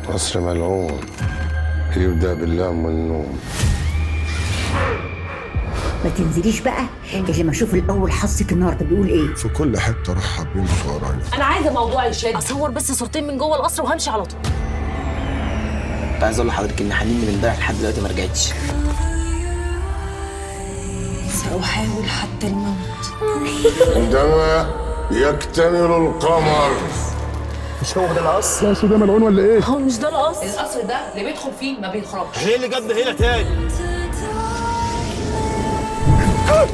قصر ملعون يبدأ باللام والنون. ما تنزليش بقى الا ما اشوف الاول حظك النهارده بيقول ايه. في كل حتة رحب بيمشي ورايا. انا عايزه موضوع يشد، اصور بس صورتين من جوه القصر وهمشي على طول. كنت عايز اقول لحضرتك ان حنين من امبارح لحد دلوقتي ما رجعتش. سأحاول حتى الموت. عندما يكتمل القمر. مش هو ده القصر؟ القصر ده ملعون ولا ايه؟ هو مش ده القصر. القصر ده اللي بيدخل فيه ما بيخرجش. ايه اللي جابنا هنا تاني؟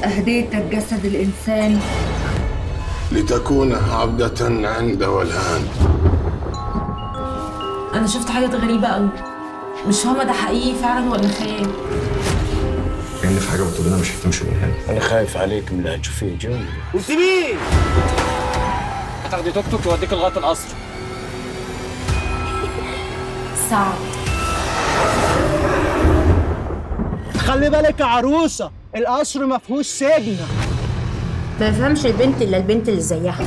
اهديتك جسد الانسان لتكون عبدة عند ولهان. أنا شفت حاجات غريبة أوي، مش فاهمة ده حقيقي فعلا ولا خيال. كأن في حاجة بتقول لنا مش هتمشي من هنا. أنا خايف عليك من اللي هتشوفيه جوه. انت مين؟ هتاخدي توك توك يوديك لغاية القصر. سعد، خلي بالك يا عروسة، القصر ما فيهوش سجن. ما يفهمش البنت الا البنت اللي زيها.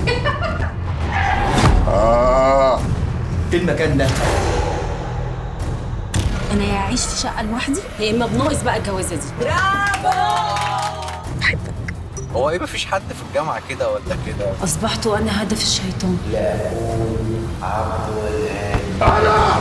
ايه المكان ده؟ أنا يا أعيش في شقة لوحدي يا اما بناقص بقى الجوازه دي. هو ايه مفيش حد في الجامعة كده ولا كده؟ أصبحت أنا هدف الشيطان. لأكون عبد والهان. أنا.